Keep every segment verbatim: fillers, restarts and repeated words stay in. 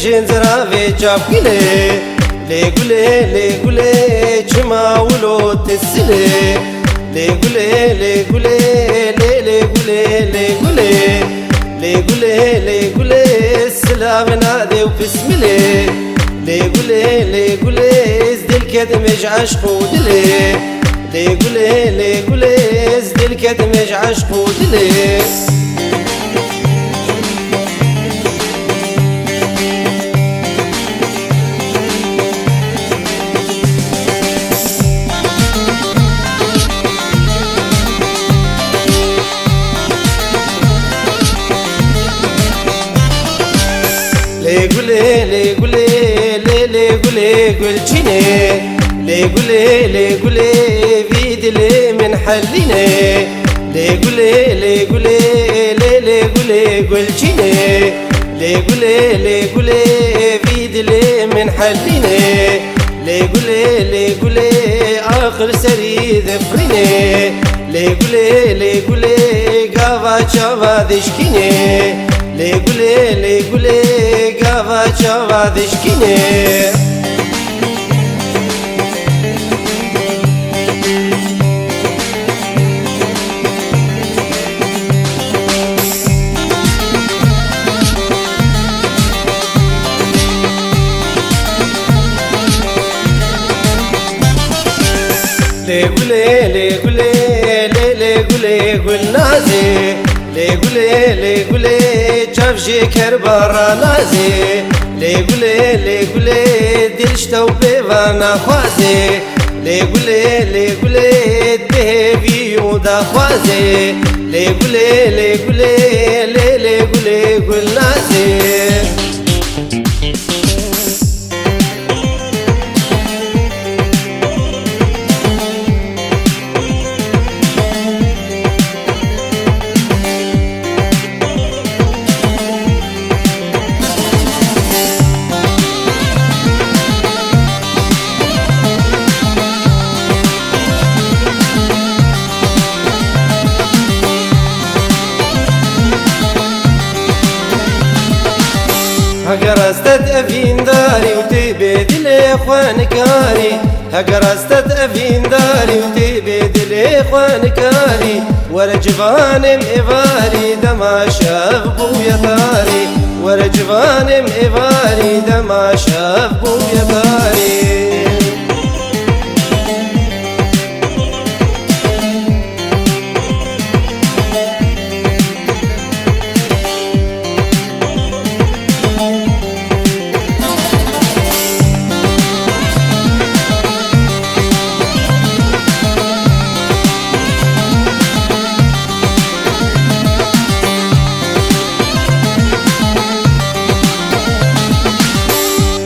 Pêncera vê çavgilê, lê gulê, lê gulê, çima wilo tisilê? Lê gulê, lê gulê, lê, lê gulê, lê gulê. Lê gulê, lê gulê, silav nadê û pismilê. Lê gulê, lê gulê, ez dil kedim ji eşq û dilê. Lê gulê, lê gulê, ez dil kedim ji eşq û dilê. Lê gulê, lê gulê, lê, lê gulê gulçînê. Lê gulê, lê gulê, vî dilê min helînê. Lê gulê, lê gulê, lê, lê gulê gulçînê. Lê gulê, lê gulê, vî dilê min helînê. Lê gulê, lê gulê, aqil serî difirînê. Lê gulê, lê gulê, gava çava dişkînê. Lê gulê, lê gulê, gava çava dişkînê. Lê gulê, lê gulê, lê, lê gulê gulnazê. Lê gulê, lê gulê, çav ji kerba ranazê. Lê gulê, lê gulê, dil ji te û pê va naxwazê. Lê gulê, lê gulê, dihêvî û daxwazê. Lê gulê, lê gulê, lê, lê gulê gulnazê. Heger estet evîndarî û tê bê dilê xwe nikarî. Heger estet evîndarî û tê bê dilê xwe nikarî. Were civanêm êvarî dema şev bûye tarî. Were civanêm êvarî dema şev bûye tarî.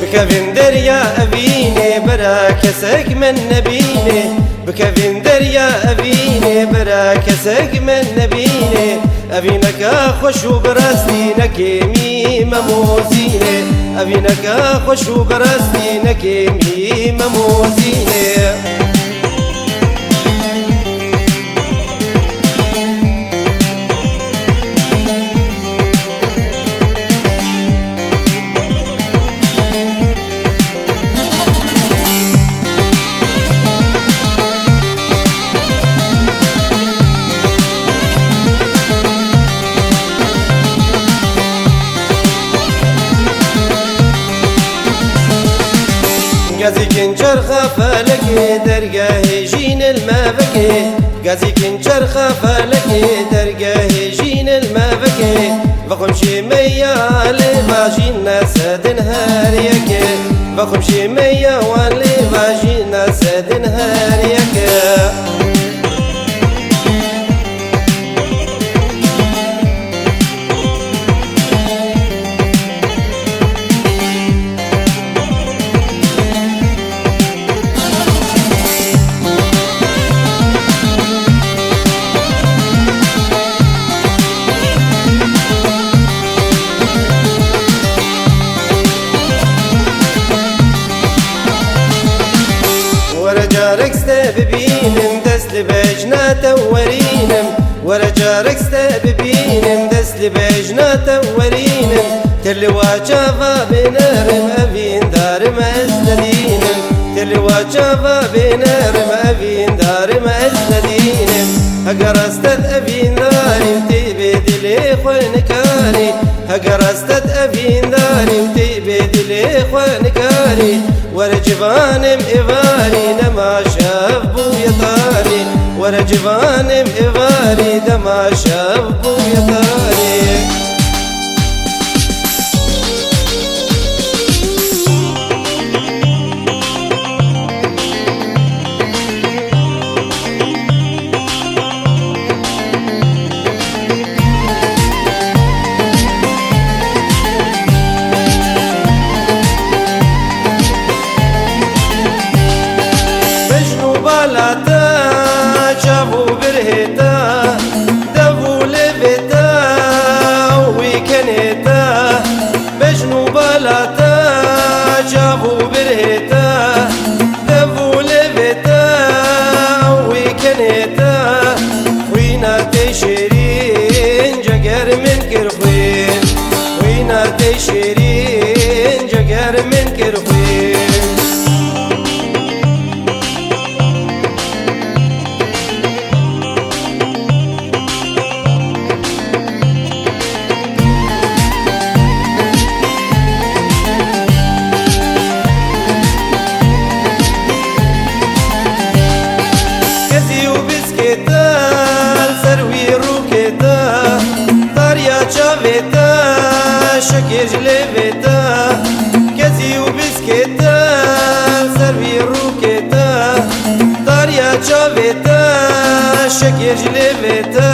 Bikevin derya evînê, bera kesek min nebînê. Bikevin derya evînê, bera kesek min nebînê. Evîneka xweş û bi rastî ne kêmî me mozînê. Evîneka xweş û bi rastî ne kêmî me mozînê. Gazîkin çerxa felekê, dergehê jînê li me vekê. Gazîkin çerxa felekê, dergehê jînê li me vekê. Vexwimşê me ya lê vajîn ne sedin her yekê. Vexwimşê me ya wan lê vajîn ne sedin her yekê. Were carek ste bibînim, dest li bejna te werînim. Were carek ste bibînim, dest li bejna te werînim. Til Li wa çava bênerim evîndarim ez nedînim. Tê li wa çava bênerim evîndarim ez nedînim. Heger estet evîndarîm tê bê dilê xwe nikarî. Heger estet evîndarîm tê bê dilê xwe nikarî. Were civanim êvarî dema şev bûye tarî. Were civanim êvarî dema şev bûye tarî. Bejn û bala te, çav û birhê te, dev û lêvê te û wî kenê te. Bejn û bala te, çav û birhê te, dev û lêvê te û wî kenê te. Xwîna tê şêrîn, ceger min kir xwîn. Xwîna tê şêrîn, ceger min kir xwîn. Kezî û biskê te li ser wî rûkê te, tariya çavê te, şekê ji lêvê te. Kezî û biskê te li ser wî rûkê te, tariya çavê te, şekê ji lêvê te.